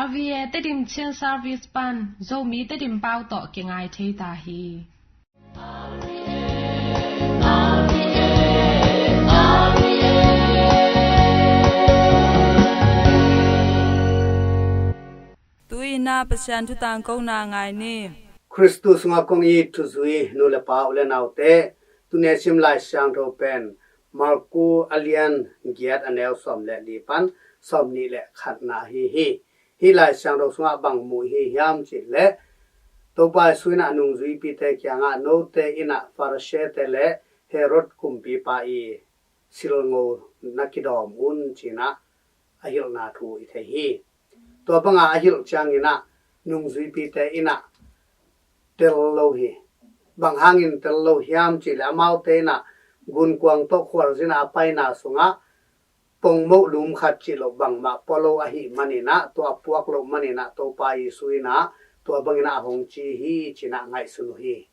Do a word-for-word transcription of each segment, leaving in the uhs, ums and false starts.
R V A Tedim Chin Service pan Zomi Tedim pau tawh kingai thei ta hi. Tu-in ah Pasian thu tangkona ngai ni. Khristu sungah kong it thuzui nu le pa, u le naute, tuni a sim Lai Siangtho pen Marku a lian giat, a neu sawm le li pan sawm nih le khatna ahi hi. Hih Lai Siangtho sungah bang mu i hi hiam cih leh, Topa Jesu in ah nungzuipite kiangah, "Note in ah Pharisee-te le Herod kumpipa i silngo na kidawm un," ci-in ah a hilhna thu i thei hi. Tua banga a hilh ciangin ah nungzuipite in ah tel lo hi. Bang hangin tel lo hiam cih leh, amaute in ah gunkuang tawh khualzin a paina sungah pongmoh lum khat cih loh bangmah pua lo ahih manin ah, tua puak loh manin ah Topa Jesu in ah tua bangin ah a hong ci hi, ci-in ah ngaihsun uh hi.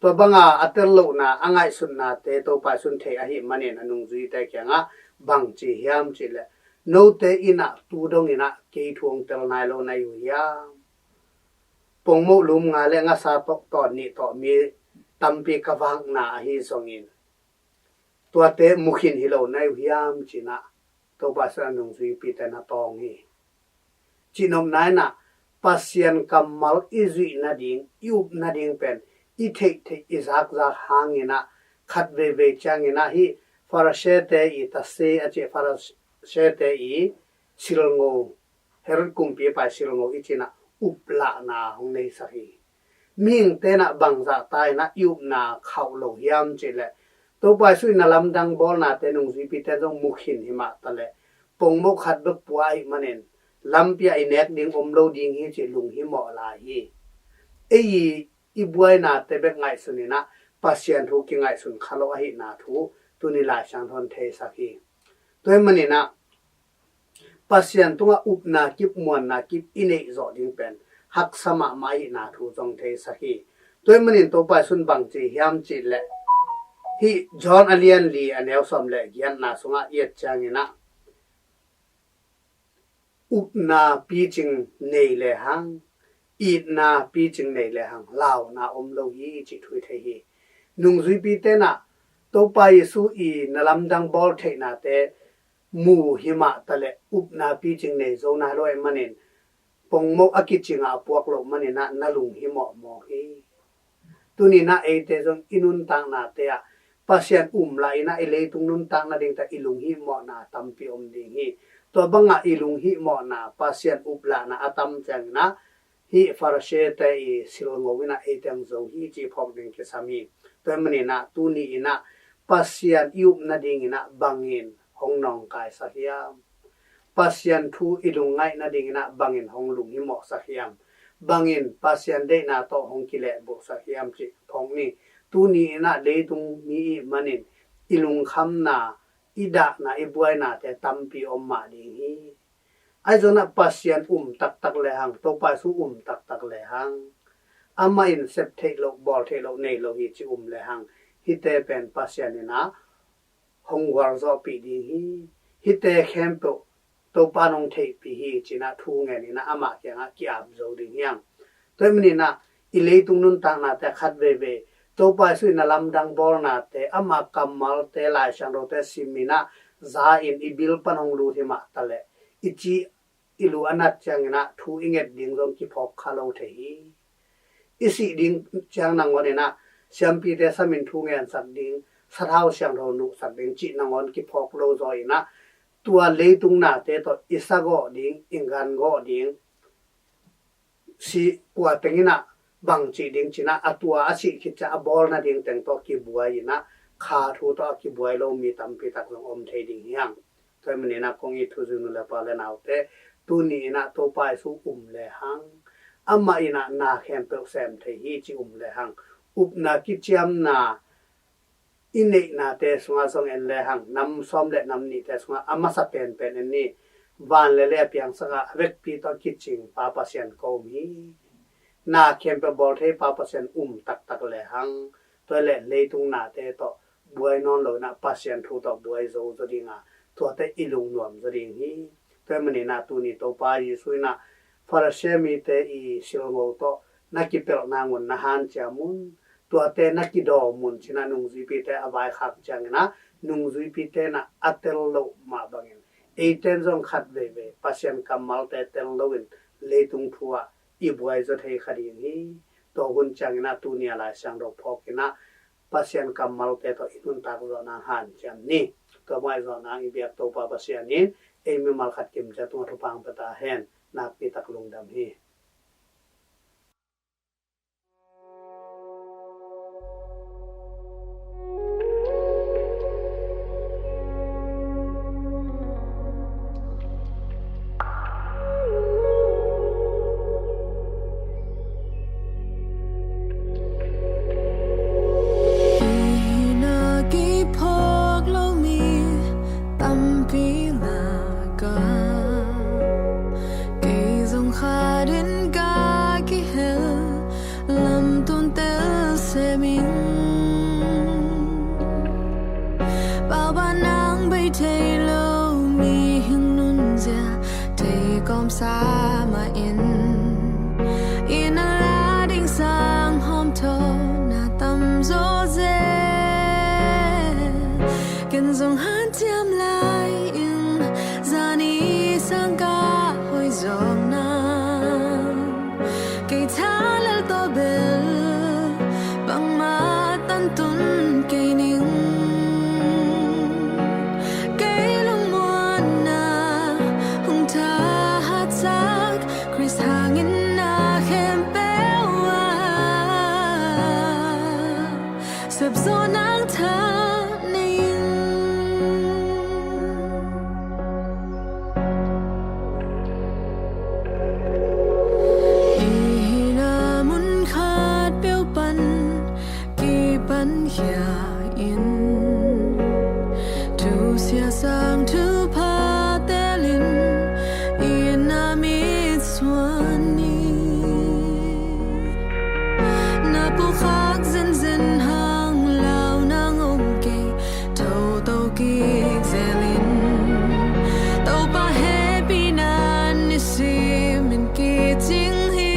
Tua banga a tel lohna, a ngaihsutnate Topa Jesu in thei ahih manin a nungzuite kiangah bang ci hiam cih leh, "Note in ah tu dongin ah kei thu hong tel nai lo na hi uh hiam? Pongmoh lum nga le ngasa tawh tawn nih tawh mi tampi ka vakna ahi zongin, tuate mu khin hi lo na hi uh hiam?" ci-in ah Topa Jesu in a nungzuipite na tawng hi. Cihnopna in ah Pasian kammal i zuih nading, i up nading pen i theihtheih, i zakzak hangin ah khat veivei ciangin ah hih Pharisee-te i tase a cih, Pharisee-te i silngo, Herod kumpipa i silngo i cih in ah uplahna hong neisak hi. Mihingte in ah bangzah ta in ah i upna khauh lo hiam cih leh, Topa Jesu in a lamdang bawlnate nungzuipite zong mu khin hi mah ta leh, pongmoh khat bek pua ahih manin lampi ah i nek ding om lo ding hi cih lunghimawh lai hi. Ei i, i buainate bek ngaihsun in ah Pasian thu kingaihsun kha lo ahihna thu tuni Lai Siangtho in theisak hi. Tua ahih manin ah Pasian tungah upna kip, muanna kip i neih zawh ding pen haksa mahmah ahihna thu zong theisak hi. Tua ahih manin Topa Jesu in bang ci hiam cih leh, hih John a lian li, a neu sawm le giatna sungah i et ciangin ah, "Upna picing nei lehang, itna picing nei lehang, launa om lo hi," cih thu i thei hi. Nungzuipite in ah Topa Jesu i na lamdang bawl theihnate mu hi mah ta leh, upna picing nei zo nai lo ahih manin, pongmoh a kicing ah a puak loh manin ah na lunghimawh mawk hi. Tuni in ah eite zong i nuntaknate ah Pasian um lah in ah i leitung nuntak nading teh i lunghimawhna tampi om ding hi. Tua bangah i lunghimawhna, Pasian uplahna a tam ciangin ah hih Pharisee-te i silngo in ah eite hong zo hi cih phawk ding kisam hi. Tua ahih manin ah tuni in ah Pasian i up nadingin ah bangin hong nawngkaisak hiam? Pasian thu i lungngaih nadingin ah bangin hong lunghimawhsak hiam? Bangin Pasian deihna tawh hong kilehbulhsak hiam cih phawk ni. Tuni in ah leitung mi i hih manin i lungkhamna, i dahna, i buainate tampi om mah ding hi. Ahi zongin ah Pasian um taktak lehang, Topa Jesu um taktak lehang, amah in sep theih loh, bawl theih loh nei lo hi cih um lehang, hihte pen Pasian in ah hong gualzawhpih ding hi. Hihte khempeuh Topa in hong theihpih hi ci-in ah thu ngen in ah amah kiangah ki-ap zo ding hi hang. Tua ahih manin ah i leitung nuntaknate khat veivei, Topa Jesu in a lamdang bawlnate, ama kammalte, Lai Siangthote sim in ah za in i bil pan hong lut hi mah ta leh, i cih, i lu a nat ciangin ah thu i nget ding zong kiphawk kha lo thei hi. I sih ding ciang nangawn in ah siampite sam in thu ngensak ding, sathau siangtho nuhsak ding cih nangawn kiphawk lo zaw in ah, tua leitung nate tawh i sa gawh ding, i gan gawh ding, sih kua teng in ah bang cih ding ci-in ah, a tua a sih khit ciang a bawl nading teng tawh kibuai in ah, kha thu tawh a kibuai lo mi tampi tak zong om thei ding hi hang. Tua ahih manin ah kong it thuzui nu le pa le naute, tuni in ah Topa Jesu um lehang, amah in ah na khempeuh sem thei hi cih um lehang, upna kiciamna i neihnate sungah zong en lehang, nam sawm le nam nihte sungah a masa penpen en ni. Van le lei a piangsak a, a vekpi tawh kicing Pa Pasian ka um hi. Na khempeuh bawl thei Pa Pasian um taktak lehang, tua leh leitung nate tawh buai nawn lo in ah Pasian thu tawh buai zo zaw ding a, tuate i lungnuam zaw ding hi. Tua ahih manin ah tuni Topa Jesu in ah Farasi mite i silngo tawh na kipelh nangun na hanciam un, tuate na kidawm un ci-in ah nungzuipite a vaikhak ciangin ah nungzuipite in ah a tel loh mah bangin eite in zong khatveivei Pasian kammalte tel loin leitung thu ah i buai zaw thei kha ding hi. Tua hun ciangin ah tuni a Lai Siangtho phawkin ah Pasian kammalte tawh i nuntak zawh nang hanciam ni. Tua mah i zawh nang i biak Topa Pasian in ei mimal khat kimciat tungah thupha hong pia ta hen. Nakpi tak lungdam hi. Hih na kiphawk lo mi tampi lakah kei zong khat in ka kihel, lamtun tel sem ing. Pauban nang bei thei lo mihing nunzia thei kawmsa mah in, i na la ding sang hawmthawhna tamzaw zel. Ken zong hanciam lai ing, zani sang ka hoih zawkna. Kei thalel tawh bel bangmah tantun kei ning. Kei lungmuanna hong thahatsak, Khrist hangin na khempeuh ah sepzawh nang tha nei ing. Hih na mun khat peuh pan kipan khia in, thusia sang thupha telin i na mit suan ni. Na pukhak zenzen hang lau nang om kei, thoto kik zelin Topa hehpihna in nisim in kicing hi.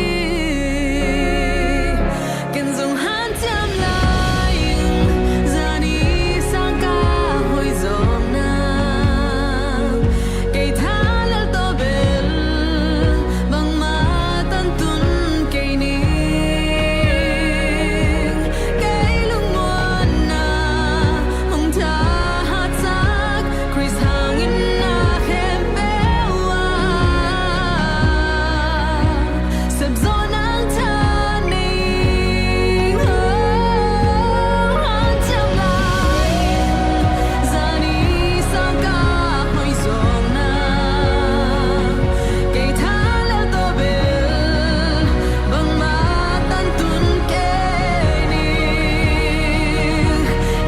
Ken zong hanciam lai ing, zani sang ka hoih zawkna. Kei thalel tawh bel bangmah tantun kei ning. Kei lungmuanna hong thahatsak, Khrist hangin na khempeuh ah sepzawh nang tha nei ing. Oh, hanciam lai ing, zani sang ka hoih zawkna. Kei thalel tawh bel bangmah tantun kei ning.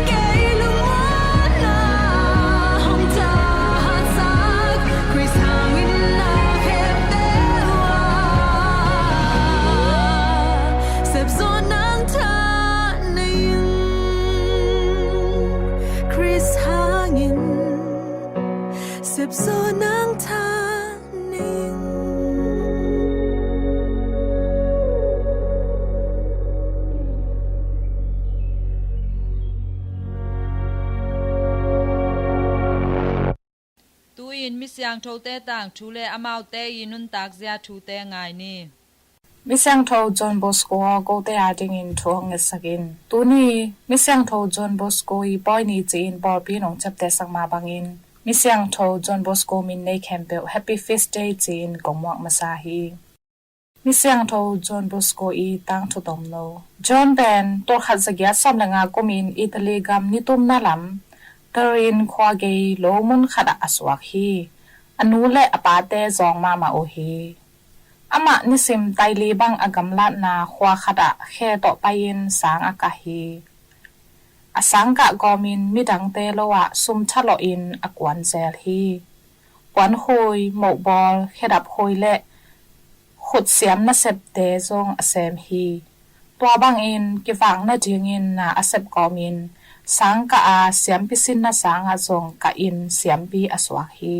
Kei lungmuanna hong thahatsak, Khrist hangin na khempeuh ah sepzawh nang tha nei ing. Khrist hangin sepzawh nang tha nei ing. Tu-in misiangthote tangthu le amaute i nuntakzia thute ngai ni. Misiangtho John Bosco aw, kote adingin thu hong ngetsak in. Tuni Misiangtho John Bosco i pawi ni ci-in pawlpi in hong ciaptehsak mah bangin Misiangtho John Bosco min nei khempeuh Happy Feast Day ci-in kong muak masa hi. Misiangtho John Bosco i tangthu tomno. John pen tolkhat zagiat sawm le nga kumin Italy gam nitumna lam Turin khua gei lo mun khatah a suak hi. A nu le a pate zawng mahmah uh hi. Amah nisim taili bang a gamlatna khua khatah khe tawh pai-in sang a kah hi. A sangkah gawmin midangte lo ah sum thalawhin a kuan zel hi. Kuankhui, mohbawl, khedap khui le khutsiam nasepte zong a sem hi. Tua bangin kivak nadingin na a sep kawmin sangkah a siampi sinna sangah zong kahin siampi a suak hi.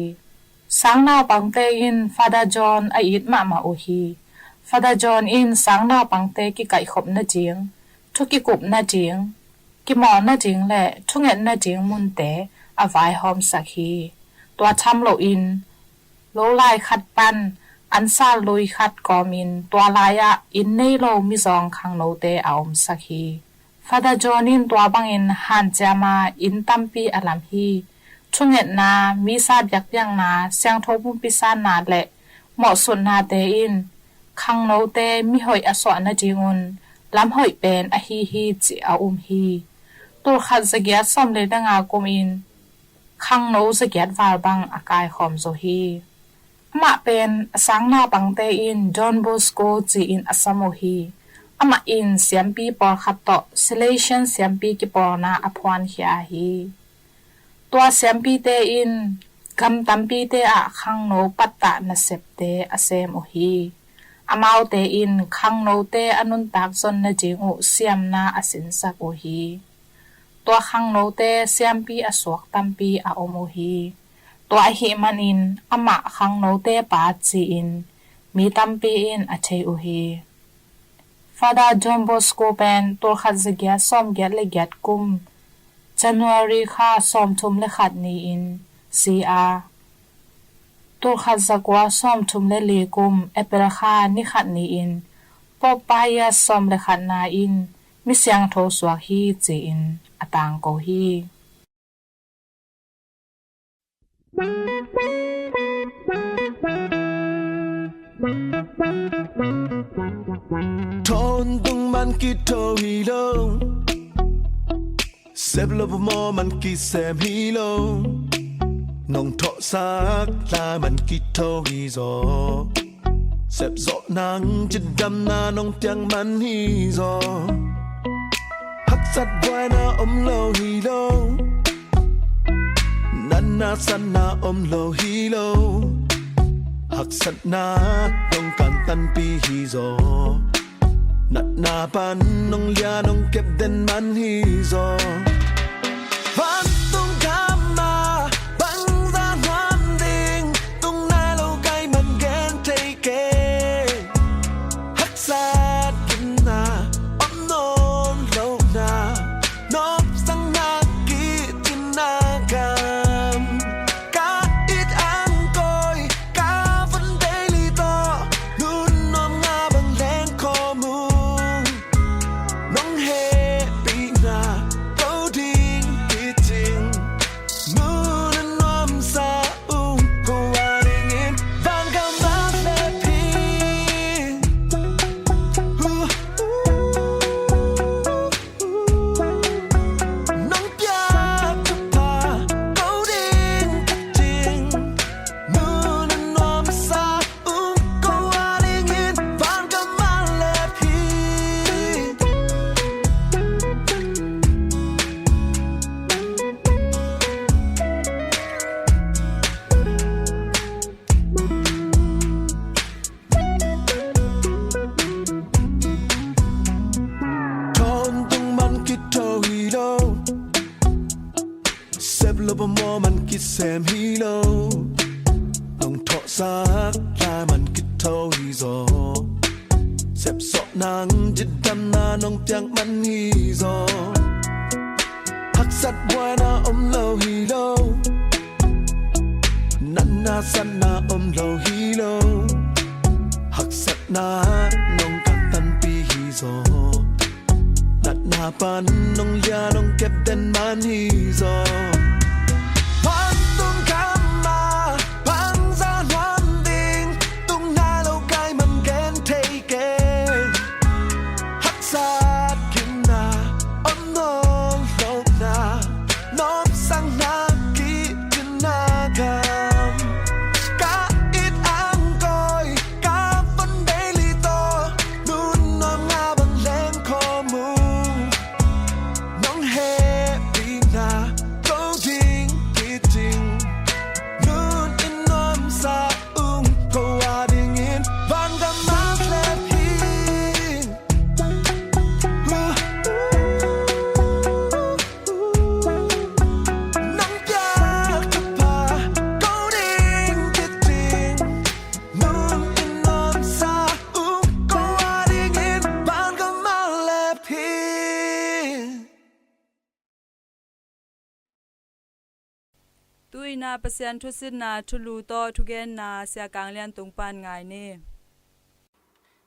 Sangnaupangte in Father John a it mahmah uh hi. Father John in sangnaupangte kikaihkhop nading, thu kikup nading, kimawh nading le thunget nading munte a vaihawmsak hi. Tua tham loin, lo lai khat pan ansal lui khat kawmin tua lai-ah inn nei lo mizawng khangnote a omsak hi. Father John in tua bangin hanciama inn tampi a lam hi. Thungetna, misa biakpiakna, siangtho pumpi sanna le mawhsutnate in khangnote mihoih a suah nadingun lam hoih pen ahi hi cih a um hi. Tulkhat zagiat sawmli le nga kumin khangno zagiat val bang a kaikhawm zo hi. Amah pen a sangnaupangte in Don Bosco ci-in a sam uh hi. Amah in siampi pawlkhat tawh Salesian siampi kipawlna a phuankhia hi. Tua siampite in gam tampite ah khangno pattah nasepte a sem uh hi. Amaute in khangnote a nuntak zon nading uh siamna a sinsak uh hi. Tua khangnote siampi a suak tampi a om uh hi. Tua ahih manin amah khangnote pa ci-in mi tampi in a thei uh hi. Father Don Bosco pen tulkhat zagiat sawmgiat le giat kum January kha sawmthum le khat ni-in si a, tulkhat zakua sawmthum le li kum April kha ni khat ni-in Pope Pius sawm le khatna in mi siangtho suak hi ci-in a tangko hi. Thawh tung man kitho hi lo, sep lo pawlmaw man kisem hi lo. Nong thawhsak lai man kitho hi zaw, sepzawh nang cidamna nong piak man hi zaw. Haksat buaina om lo hi lo, natna satna om lo hi lo. Haksatna nong kantanpih hi zaw, natna pan nong lia nong kep den man hi zaw. Vantung gam ah bangzah nuam ding, tung nai lo kai man gen thei kei. Haksat gimna om nawn lohna, nopsakna kicina gam. Ka it ang koi, ka vun daily tawh, nun nuam nga bang leng khawm ung. Nong hehpihna ko ding kicing, mun a nuamsa ung ko a dingin van ka man leh phi. Nong piak thupha ko ding kicing, mun a nuamsa ung ko a dingin van ka man leh phi. Thawh tung man kitho hi lo, sep lo pawlmaw man kisem hi lo. Nong thawhsak lai man kitho hi zaw, sepzawh nang cidamna nong piak man hi zaw. Haksat buaina om lo hi lo, natna satna om lo hi lo. Haksatna nong kantanpih hi zaw, natna pan nong lia nong kep den man hi zaw. Vantung gam ah bangzah nuam ding, tung nai lo kai man gen thei kei. Haksat gimna om nawn lohna, nopsakna kicina gam. Ka it ang koi, ka vun daily tawh, nun nuam nga bang leng khawm ung. Nong hehpihna ko Tu-in ah Pasian thusinna thulu tawh thugenna Sia Kang Lian tung pan ngai ni.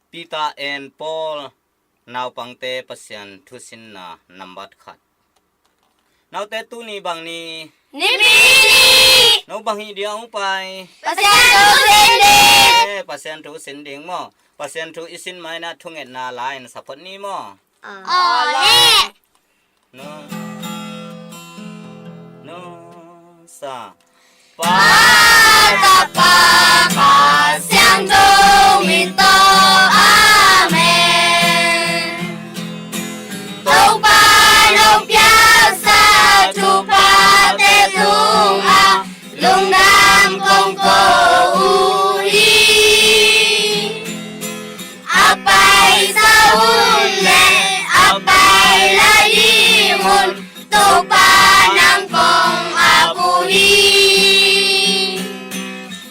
Peter and Paul naupangte Pasian thusinna nambat khat. Naute, tuni bang ni? Nipi ni. No bang hi dia ung pai? Pasian thu sin ding. Eh, Pasian thu sin ding maw? Pasian thu i sin mai-in ah thungetna la-in sa phot ni maw? Aw leh. No. No. Sa. Pa, Tapa, Kha Siangtho min tawh. Amen. Topa nong piaksa thuphate tungah lungdam kong ko uh hi. A paisa hun le a pai lai ding hun Topa nang kong ap uh hi.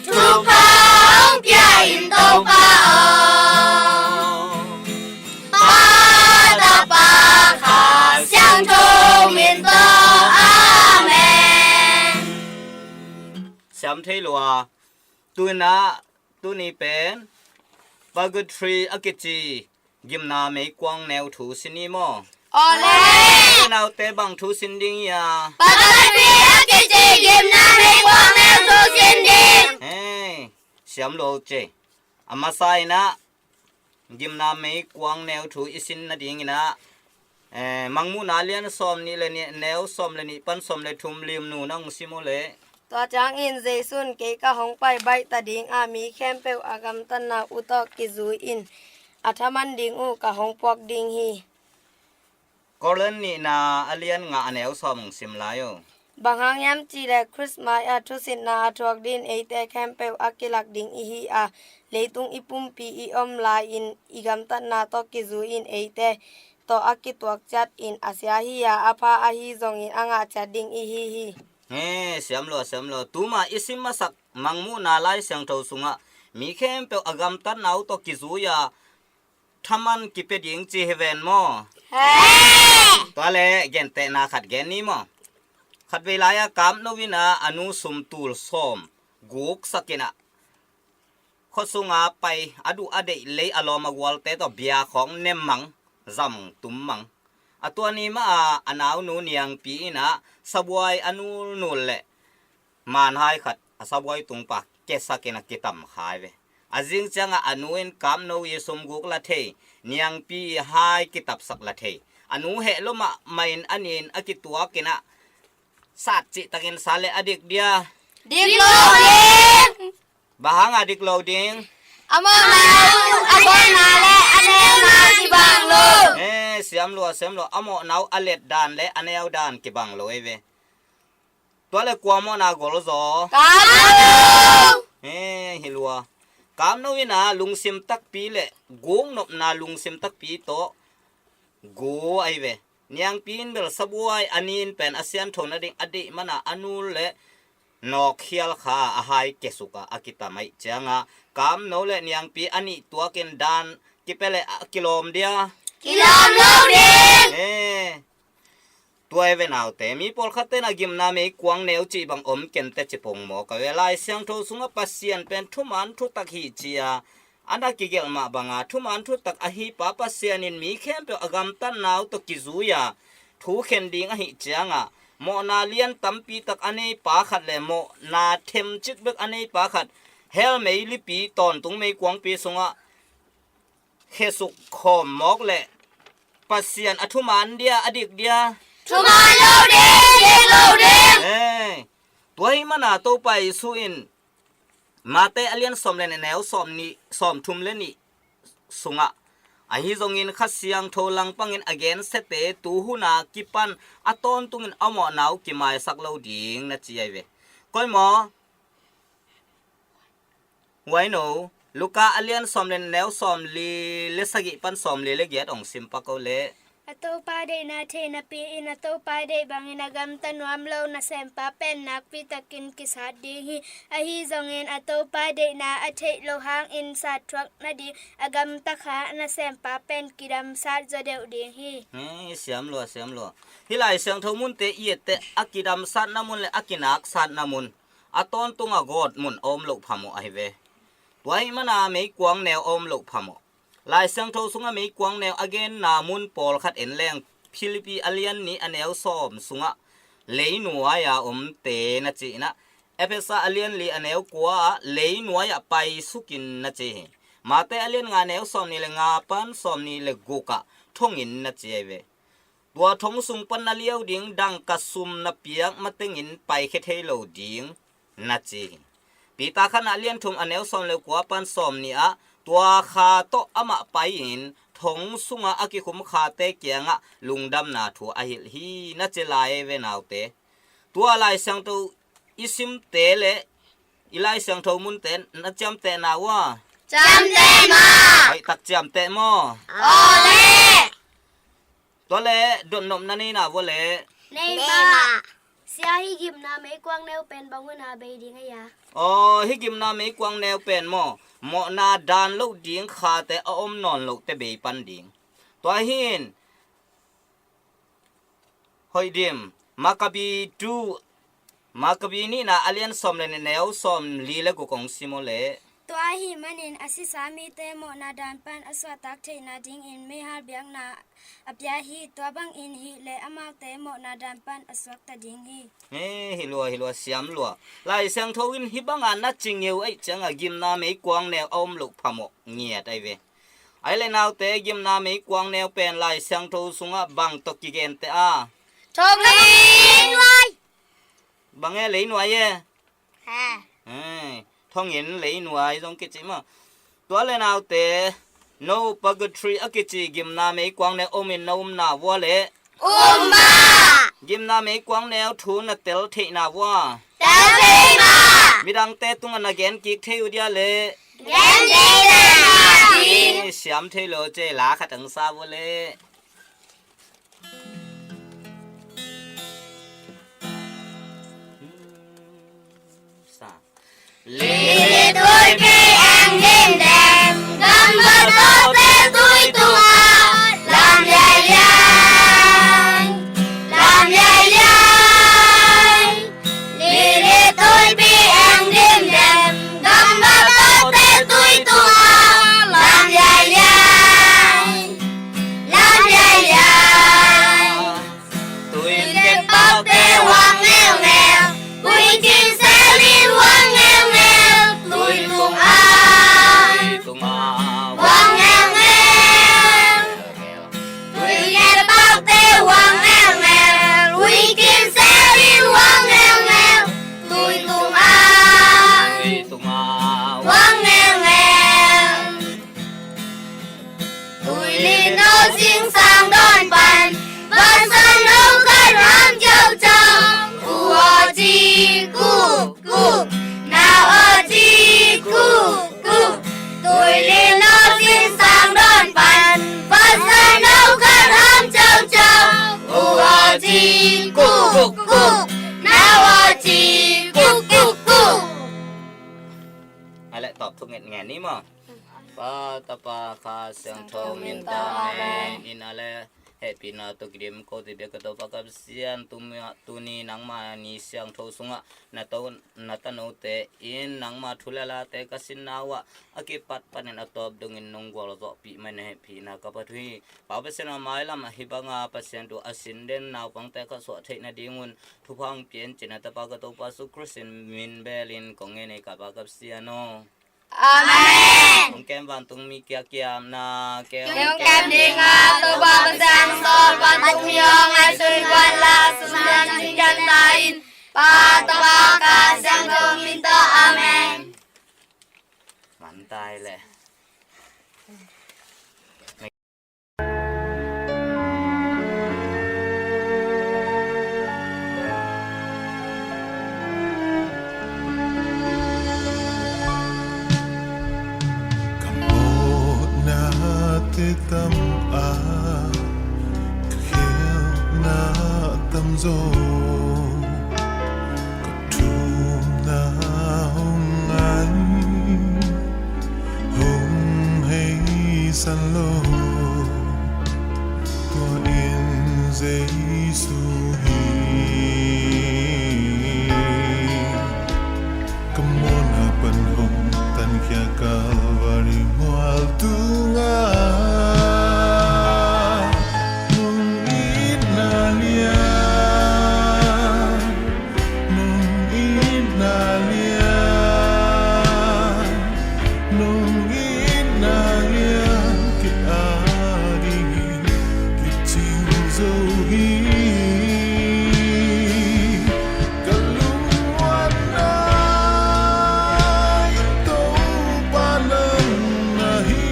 Thupha hong pia in Topa aw. Pa, Tapa, Kha Siangtho min tawh. Amen. Siam thei lua. Tu-in ah tuni pen Purgatory a kici gimna meikuang neu thu sin ni maw? Aw leh. Naute, bang thu sin ding hi a? Purgatory a kici gimna meikuang neu thu sin ding. Hei, siam lua ci. A masa-in ah gimna meikuang neu thu i sin nadingin ah, eh, Mangmuhna lian sawm nih le nih, neu sawm le nih pan sawm le thum, Lim Nu nang sim uh leh. Tua ciangin Jesu in, kei ka hong pai baih ta ding a, mi khempeuh a gamtatna uh tawh kizui-in a thaman ding uh ka hong puak ding hi. Korin nihna a lian nga a neu sawm hong sim lai uh. Bang hang hiam cih leh Khrist mai-ah thusitna a thuak dingin eite khempeuh a kilak ding ihi a, leitung i pumpi i om lai-in i gamtatna tawh kizui-in eite tawh a kituak ciatin a sia hi a, a pha ahi zongin a ngah ciat ding ihi hi. He, siam lua, siam lua. Tuma i sim masak Mangmuhna Lai Siangtho sungah mi khempeuh a gamtatna uh tawh kizui a thaman kipia ding ci hi ven maw? He. Tua leh gentehna khat gen ni maw? Khatvei lai-a Kamno in ah a nu sum tul sawm guksak in ah, khua sunga pai a duh a deih lei a lawm a gualte tawh bia khawng ne mang, zam tum mang. A tua ni mah a, a naunu Niangpi in ah sabuai a nulnul leh manhai khat a sabuai tungpa kesak in a kitam kha hi ve. A zing ciangah a nu in Kamno i sum guk la thei, Niangpi hai kitapsak la thei. A nu heh lua mahmah in a nin a kituak in ah, sat cihtakin sa leh a dik dia? Dik lo ding. Bang hanga dik lo ding? A mawhna, a mawhna le a neuna kibang lo. Eh, siam lua, siam lua. A mawhna uh a let dan le a neu dan kibang lo ei ve. Tua leh kua mawhna gol zaw? Kamno. Eh, hi lua. Kamno in ah lungsim takpi leh guknopna lungsim takpi tawh gu ahi ve. Niangpi in bel sabuai a nin pen a siantho nading a deih man a, a nul leh nawkkhial kha a hai kesuk a a kitam ahih ciangah Kamno leh Niangpi a nih tuakin dan kipia leh a kilawm dia? Kilawm lo ding. Eh. Tua hi ve naute, mi pawlkhatte in ah gimna meikuang neu cih bang om kei inteh ci pongmawk a ve. Lai Siangtho sungah Pasian pen thuman thutak hi ci-a a na kigelh mah banga, thuman thutak ahi pa Pasian in mi khempeuh a gamtatna uh tawh kizui-a thu khen ding ahih ciangah, mawhna lian tampi tak a nei pa khat leh mawhna themcik bek a nei pa khat hell meilipi, tawntung meikuangpi sungah khesuk khawm mawk leh Pasian a thuman dia, a dik dia? Thuman lo ding, dik lo ding. Eh, tua ahih mana Topa Jesu in Mate a lian sawm le nih, a neu sawm nih, sawm thum le nih sungah, ahi zongin Kha Siangtho langpangin a gensiate tu hun a kipan a tawntungin a mawhna uh kimaisak lo ding na ci ahi ve. Koi maw? Huai no, Luka a lian sawm le nih, a neu sawm li le sagih pan sawm li le giat hong sim pak o leh. A Topa deihna thei napi-in a Topa deih bangin a gamta nuam lo nasempa pen nakpi takin kisat ding hi. Ahi zongin a Topa deihna a theih loh hangin sat thuak nading a gamta kha nasempa pen kidamsat zaw deuh ding hi. Hei, siam lua, siam lua. Hih Lai Siangtho munte i etteh a kidamsatna mun le a kinaksatna mun, a tawntung a gawt mun a om loh phamawh ahi ve. Tua ahih mana meikuang neu a om loh phamawh. Lai Siangtho sungah meikuang neu a genna mun pawlkhat en leng, Philippi a lian nih a neu sawm sungah leinuai-a omte na ci-in ah, Efesa a lian li a neu kua ah leinuai-ah paisukin na ci hi. Mate a lian nga neu sawm nih le nga pan sawm nih le guk ah thongin na ci ahi ve. Tua thong sung pan na liau ding dangka sum na piak matengin paikhia thei lo ding na ci hi. Peter khatna a lian thum a neu sawm le kua pan sawm nih ah tua kha tawh amah pai-in thong sungah a kikhum khate kiangah lungdamna thu a hilh hi na ci lai ve naute. Tua Lai Siangtho i simte le i Lai Siangtho munte na ciamtehna uh a? Ciamteh mah. Hoih tak ciamteh maw? Aw le. Tua le dotnop na neina vua le? Nei mah. Sia, hih gimna meikuang neu pen bang hun a bei ding a hia? Aw, hih gimna meikuang neu pen maw, mawhna dan loh ding khate a om nawn lohte bei pan ding. Tua hin hoih dim, Makabi tu, Makabi nihna a lian sawm le nih neu sawm li le guk kong sim aw le. Tua ahih manin a sisa mite mawhna dan pan a suahtak theihna dingin meihal biakna a pia hi. Tua bangin hih le amaute mawhna dan pan a suakta ding hi. Hei, hi lua, hi lua, siam lua. Lai Siangtho in hih banga na ci ngeu ahih ciangah gimna meikuang neu a om loh phamawh ngiat ahi ve. Ahi le naute, gimna meikuang neu pen Lai Siangtho sungah bang tawh kigenteh a? Thongin. Bang e, leinuai e? He. He, thongin leinuai zong kici maw? Tua le naute, no purgatory a kici gimna meikuang neu omin na umna vua le? Um mah. Gimna meikuang neu thu na tel theihna vua? Tel thei mah. Midangte tungah na gen kik thei uh dia le? Gen kik thei mah. Siam thei lo ci, la khat ang sa vua le. Sa. Lili tuipi eng dimdem, gam va tawte tui tungah lam liailiai, lam liailiai. Lili tuipi eng dimdem, gam va tawte tui tungah lam liailiai, lam liailiai. Tuipi kepakte huang ngelngel, puikin selin huang ngelngel, tui tung ai, tui tung ai, huang ngelngel. Tuipi kepakte huang ngelngel, puikin selin huang ngelngel, tui tung ai, tui tung ai, huang ngelngel. Tuilino zingsang dawn pan, vansan no khat ham ciauciau. U aw ci kuk kuk, nau aw ci kuk kuk. Tuilino zingsang dawn pan, vansan no khat ham ciauciau. U aw ci kuk kuk, nau aw ci kuk kuk kuk. A le tawp thuk ngetnget ni maw? Pa, Tapa, Kha Siangtho min tawh, amen. Inn a le hehpihna tawh kidim ko, tua bek ka Topa ka Pasian, tuni, tuni nangma ni siangtho sungah na to, na tanote in nangma thu le late ka sinna uh ah a kipat panin a tawp dongin nong gualzawhpih mah na hehpihna ka phat uh hi. Pa Pasian aw, mailam ah hih banga Pasian thu a sin den naupangte ka suah theih nadingun thupha hong pia in ci-in a Tapa ka Topa Jesu Khrist in min belin kong ngen hi, ka Pa ka Pasian aw. Amen. Hong kem vantung mi kiakiamna, kei hong kem ding a, Topa Pasian sawt vantung mi hong ngaihsun guan la, sumnan cingkiamna in, Pa, Tapa, Kha Siangtho min tawh. Amen. Man tai leh. Ka mawhnate tam a, zo, ka thumna hong ngai, hong heisan lo, tua in Jesu hi. Ka mawhna pan hong tankhia Kalvari mual tungah, nong itna lian, nong itna lian, nong itna lian kei a dingin kicing zo hi. Ka lungmuanna in Topa nang na hi.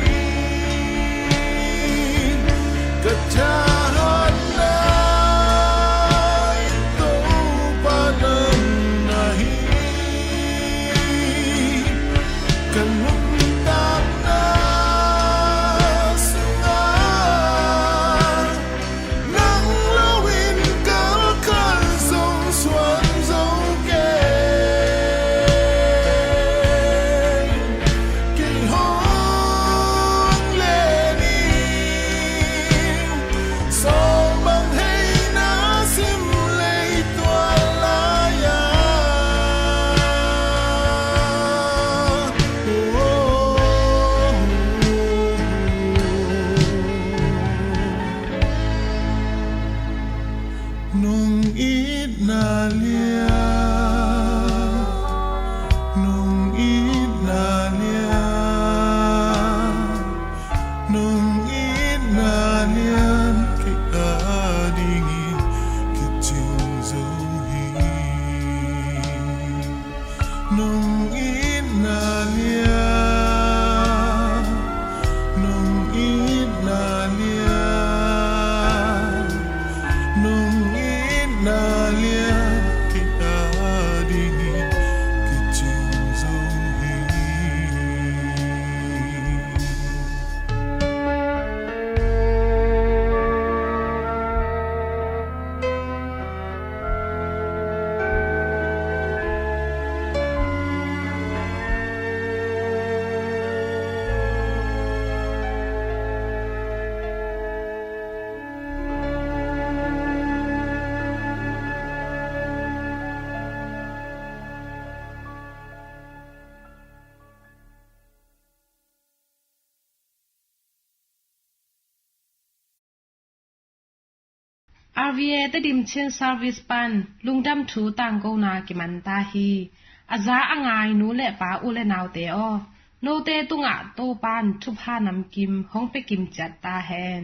Ka thahatna in Topa nang na hi. Ka nuntakna sungah nang lo in kalkal zong suan zo kei. Kei hong len ing, sawm bang hei na sim lei tua lai-ah. Nong itna lian, nong itna lian, nong itna lian kei a dingin kicing zo hi. Nong itna lian, nong itna lian, nong itna lian kei a dingin kicing zo hi. R V A Tedim Chin Service pan lungdam thu tangkona kiman ta hi. A za a ngai nu le pa u le naute aw, note tungah Topan thupha namkim hong pia kim ciat ta hen.